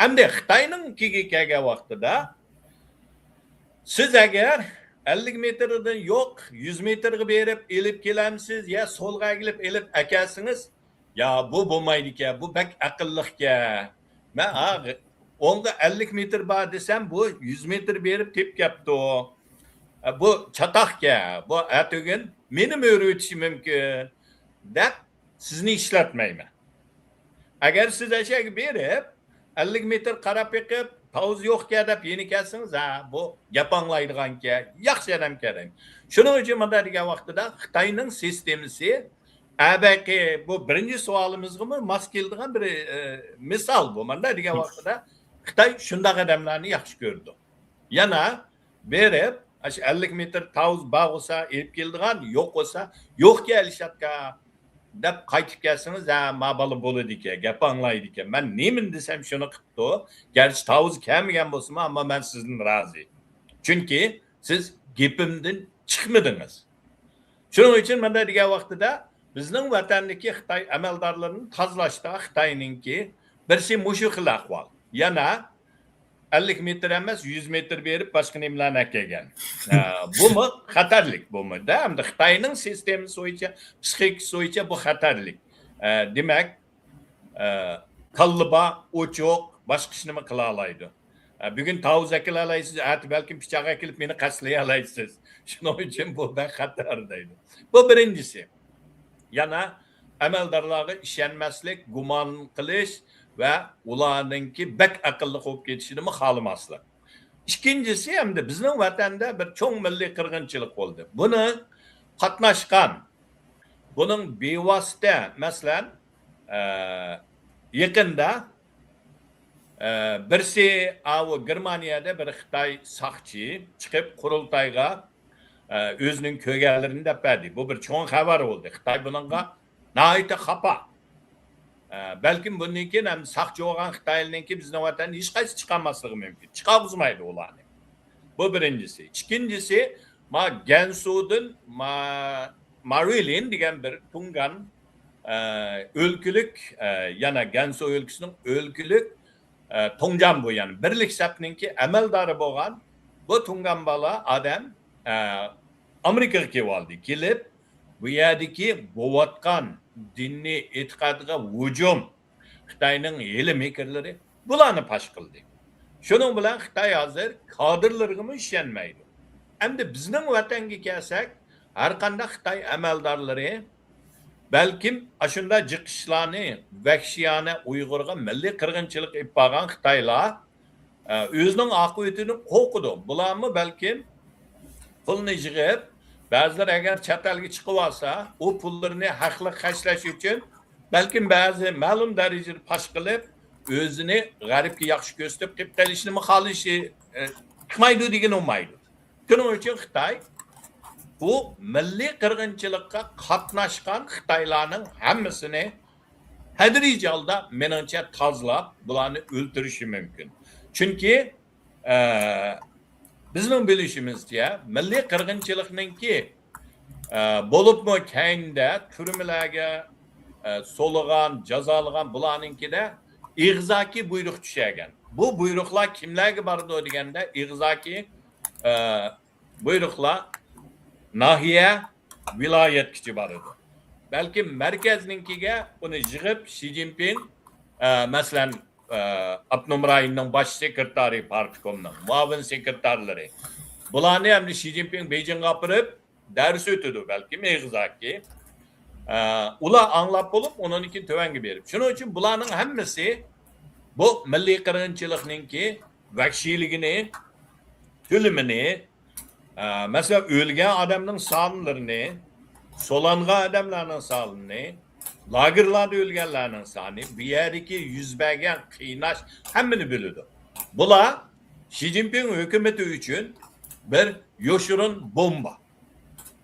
ئەمدى خىتاينىڭكىگە كەلگەن ۋاقتىدا، سىز ئەگەر ئەللىك مېتىردىن يوق، يۈز مېتىرغا بېرىپ ئېلىپ كېلەمسىز يا سولغا ئەگىلىپ ئېلىپ ئەكەلسىڭىز، يا، بۇ بولمايدىكەن، بۇ بەك ئەقىللىقكەن. مەن، ھا، ئوڭدا ئەللىك مېتىر بار دېسەم، بۇ يۈز مېتىر بېرىپ تېپىپ كەپتۇ. ئە، بۇ چاتاقكەن، بۇ ئەتىگۈن مېنىمۇ ئۆرۈۋېتىشى مۇمكىن، دەپ سىزنى ئىشلەتمەيمەن. ئەگەر سىز ئەشەگە بېرىپ، ئەللىك مېتىر قاراپ بېقىپ، تاۋۇز يوقكەن دەپ يەنە كەلسىڭىز، ھە، بۇ گەپ ئاڭلايدىغانكەن، ياخشى ئادەمكەن دەيمەن. شۇنىڭ ئۈچۈن مۇنداق دېگەن ۋاقتىدا خىتاينىڭ سىستېمىسى، ئەبەقى بۇ بىرىنچى سوئالىمىزغىمۇ ماس كېلىدىغان بىر، ئە، مىسال بۇ. مۇنداق دېگەن ۋاقتىدا خىتاي شۇنداق ئادەملەرنى ياخشى كۆرىدۇ. يەنە بېرىپ، ئاشۇ ئەللىك مېتىر تاۋۇز بار بولسا ئېلىپ كېلىدىغان، يوق بولسا، يوقكەن ئېلىشاتكا دەپ قايتىپ كەلسىڭىز، ھە، ما بالا بولىدىكەن، گەپ ئاڭلايدىكەن. مەن نېمىنى دېسەم شۇنى قىپتۇ. گەرچە تاۋۇز كەلمىگەن بولسىمۇ، ئەمما مەن سىزدىن رازى. چۈنكى سىز گېپىمدىن چىقمىدىڭىز. شۇنىڭ ئۈچۈن مەن دە دېگەن ۋاقتىدا بىزنىڭ ۋەتەندىكى خىتاي ئەمەلدارلىرىنى تازىلاشتا خىتاينىڭكى بىرسى مۇشۇ خىل ئەھۋال. يەنە ئەللىك مېتىر ئەمەس، يۈز مېتىر بېرىپ باشقا نېمىلەرنى ئەكەلگەن. ئە، بۇمۇ خەتەرلىك، بۇمۇ دە. ئەمدى خىتاينىڭ سىستېمىسى بويىچە، پسىخىكىسى بويىچە بۇ خەتەرلىك. ئە، دېمەك، ئە، كاللا بار، ئوچۇق، باشقا ئىشنىمۇ قىلالايدۇ. ئە، بۈگۈن تاۋۇز ئەكېلەلەيسىز، ئەتە بەلكىم پىچاق ئەكېلىپ مېنى قەستلىيەلەيسىز. شۇنىڭ ئۈچۈن بۇ بەك خەتەر دەيدۇ. بۇ بىرىنچىسى. يەنە ئەمەلدارلارغا ئىشەنمەسلىك، گۇمان قىلىش ۋە ئۇلارنىڭكى بەك ئەقىللىق بولۇپ كېتىشىنىمۇ خالىماسلىق. ئىككىنچىسى، ئەمدى بىزنىڭ ۋەتەندە بىر چوڭ مىللىي قىرغىنچىلىق بولدى. بۇنى قاتناشقان، بۇنىڭ بىۋاسىتە، مەسىلەن، ئە، يېقىندا، ئە، بىرسى، ئاۋۇ گېرمانىيەدە بىر خىتاي ساقچى چىقىپ قۇرۇلتايغا، ئە، ئۆزىنىڭ كۆرگەنلىرىنى دەپ بەردى. بۇ بىر چوڭ خەۋەر بولدى. خىتاي بۇنىڭغا ناھايىتى خاپا. ئە، بەلكىم بۇندىن كېيىن ھەم ساقچى بولغان خىتايلىنىڭكى بىزنىڭ ۋەتەندە ھېچقايسى چىقالماسلىقى مۇمكىن. چىقارغۇزمايدۇ ئۇلارنى. بۇ بىرىنچىسى. ئىككىنچىسى، ما گەنسۇدىن، ما-، مارىلىن دېگەن بىر تۇڭگان، ئە، ئۆلكىلىك، ئە، يەنە گەنسۇ ئۆلكىسىنىڭ ئۆلكىلىك، ئە، تۇڭجان بۇ، يەنى بىرلىك سەپنىڭكى ئەمەلدارى بولغان بۇ تۇڭگان بالا ئادەم، ئە، ئامېرىكىغا كېلىۋالدى. كېلىپ، بۇ يەردىكى بولۇۋاتقان دىنىي ئېتىقادىغا ھۇجۇم، خىتاينىڭ ھىيلە-مىكىرلىرى بۇلارنى پاش قىلدى. شۇنىڭ بىلەن خىتاي ھازىر كادىرلىرىغىمۇ ئىشەنمەيدۇ. ئەمدى بىزنىڭ ۋەتەنگە كەلسەك، ھەر قانداق خىتاي ئەمەلدارلىرى بەلكىم ئاشۇنداق جىق ئىشلارنى، ۋەھشىيانە ئۇيغۇرغا مىللىي قىرغىنچىلىق ئېلىپ بارغان خىتايلار، ئە، ئۆزىنىڭ ئاقىۋىتىدىن قورقىدۇ. بۇلارمۇ بەلكىم پۇلنى يىغىپ، بەزىلەر ئەگەر چەت ئەلگە چىقىۋالسا، ئۇ پۇللىرىنى ھەقلىق خەجلەش ئۈچۈن بەلكىم بەزى مەلۇم دەرىجىدە پاش قىلىپ، ئۆزىنى غەربكە ياخشى كۆرسىتىپ قېلىپ قېلىشنىمۇ خالىشى، ئە، چىقمايدۇ دېگىلى بولمايدۇ. شۇنىڭ ئۈچۈن خىتاي بۇ مىللىي قىرغىنچىلىققا قاتناشقان خىتايلارنىڭ ھەممىسىنى تەدرىجىي ھالدا، مېنىڭچە، تازىلاپ، بۇلارنى ئۆلتۈرۈشى مۇمكىن. چۈنكى، ئە، بىزنىڭ بىلىشىمىزچە، مىللىي قىرغىنچىلىقنىڭكى، ئە، بولۇپمۇ كەينىدە تۈرمىلەرگە، ئە، سولىغان، جازالىغان بۇلارنىڭكىدە ئېغىزاكى بۇيرۇق چۈشەرگەن. بۇ بۇيرۇقلار كىملەرگە بارىدۇ دېگەندە، ئېغىزاكى، ئە، بۇيرۇقلار ناھىيە، ۋىلايەتكىچە بارىدۇ. بەلكىم مەركەزنىڭكىگە ئۇنى يىغىپ، شى جىنپىڭ، ئە، مەسىلەن، ئە، ئاپتونوم رايوننىڭ باش سېكرېتارى، پارتكومنىڭ مۇئاۋىن سېكرېتارلىرى، بۇلارنى ئەمدى شى جىنپىڭ بېيجىڭغا ئاپىرىپ، دەرس ئۆتىدۇ بەلكىم ئېغىزاكى. ئە، ئۇلار ئاڭلاپ بولۇپ، ئۇنىڭدىن كېيىن تۆۋەنگە بېرىپ. شۇنىڭ ئۈچۈن بۇلارنىڭ ھەممىسى بۇ مىللىي قىرغىنچىلىقنىڭكى ۋەھشىيلىكىنى، تۈلۈمىنى، ئە، مەسىلەن، ئۆلگەن ئادەمنىڭ سانلىرىنى، سولانغان ئادەملەرنىڭ سانىنى، لاگېرلاردا ئۆلگەنلەرنىڭ سانى، بۇ يەردىكى يۈز بەرگەن قىيناش، ھەممىنى بىلىدۇ. بۇلار شى جىنپىڭ ھۆكۈمىتى ئۈچۈن بىر يوشۇرۇن بومبا.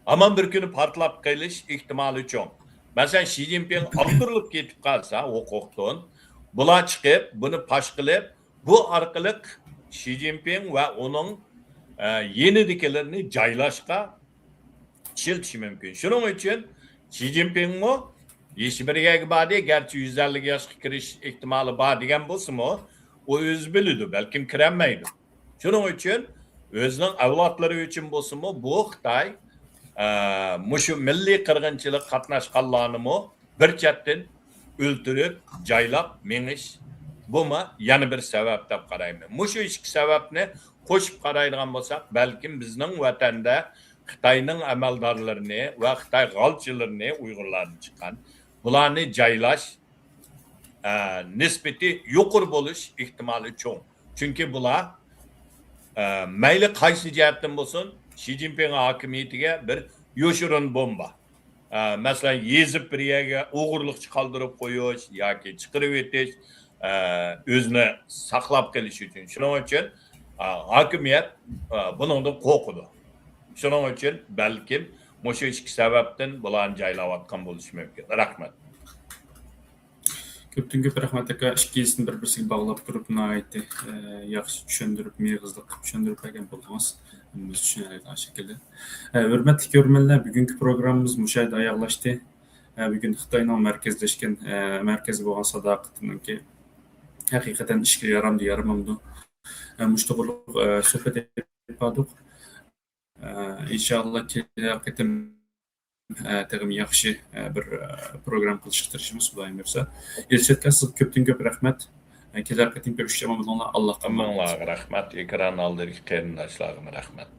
ھامان بىر كۈنى پارتلاپ قېلىش ئېھتىمالى چوڭ. مەسىلەن، شى جىنپىڭ ئاغدۇرۇلۇپ كېتىپ قالسا ھوقۇقتىن، بۇلار چىقىپ، بۇنى پاش قىلىپ، بۇ ئارقىلىق شى جىنپىڭ ۋە ئۇنىڭ، ئە، يېنىدىكىلىرىنى جايلاشقا ئىشلىتىشى مۇمكىن. شۇنىڭ ئۈچۈن شى جىنپىڭمۇ يېشى بىر يەرگە باردى، گەرچە يۈز ئەللىك ياشقا كىرىش ئېھتىمالى بار دېگەن بولسىمۇ، ئۇ ئۆزى بىلىدۇ، بەلكىم كىرەلمەيدۇ. شۇنىڭ ئۈچۈن ئۆزىنىڭ ئەۋلادلىرى ئۈچۈن بولسىمۇ، بۇ خىتاي، ئە، مۇشۇ مىللىي قىرغىنچىلىققا قاتناشقانلارنىمۇ بىر چەتتىن ئۆلتۈرۈپ، جايلاپ مېڭىش، بۇمۇ يەنە بىر سەۋەب دەپ قارايمەن. مۇشۇ ئىككى سەۋەبنى قوشۇپ قارايدىغان بولساق، بەلكىم بىزنىڭ ۋەتەندە خىتاينىڭ ئەمەلدارلىرىنى ۋە خىتاي غالچىلىرىنى، ئۇيغۇرلاردىن چىققان، بۇلارنى جايلاش، ئە، نىسبىتى يۇقىرى بولۇش ئېھتىمالى چوڭ. چۈنكى بۇلار، ئە، مەيلى قايسى جەھەتتىن بولسۇن، شى جىنپىڭ ھاكىمىيىتىگە بىر يوشۇرۇن بومبا. ئە، مەسىلەن، يېزىپ بىر يەرگە ئوغرىلىقچە قالدۇرۇپ قويۇش ياكى چىقىرىۋېتىش، ئە، ئۆزىنى ساقلاپ قېلىش ئۈچۈن. شۇنىڭ ئۈچۈن، ئە، ھاكىمىيەت، ئە، بۇنىڭدىن قورقىدۇ. شۇنىڭ ئۈچۈن بەلكىم مۇشۇ ئىككى سەۋەبتىن بۇلارنى جايلاۋاتقان بولۇشى مۇمكىن. رەھمەت. كۆپتىن كۆپ رەھمەت، ئاكا. ئىككىسىنى بىر-بىرسىگە باغلاپ تۇرۇپ، ناھايىتى، ئە، ياخشى چۈشەندۈرۈپ، مېغىزلىق قىلىپ چۈشەندۈرۈپ بەرگەن بولدىڭىز. ھەممىمىز چۈشىنەلەيدىغان شەكىلدە. ئە، ھۆرمەتلىك كۆرۈرمەنلەر، بۈگۈنكى پروگراممىمىز مۇشۇ يەردە ئاياغلاشتى. ئە، بۈگۈن خىتاينىڭ مەركەزلەشكەن، ئە، مەركەزى بولغان ساداقىتىنىڭكى ھەقىقەتەن ئىشقا يارامدۇ، يارىمامدۇ؟ ئە، مۇشۇ توغرىلىق، ئە، سۆھبەت ئېلىپ باردۇق. ئە، ئىنشائاللا كېلەر قېتىم، ئە، تېخىمۇ ياخشى، ئە، بىر، ئە، پروگرامما قىلىشقا تىرىشىمىز، خۇدايىم بۇيرۇسا. ئىلشات ئاكا، سىزگە كۆپتىن كۆپ رەھمەت. ئە، كېلەر قېتىم كۆرۈشكىچە ئامان بولۇڭلار. ئاللاھقا ئامانەت. ھەممىڭلارغا رەھمەت، ئېكران ئالدىدىكى قېرىنداشلارغىمۇ رەھمەت.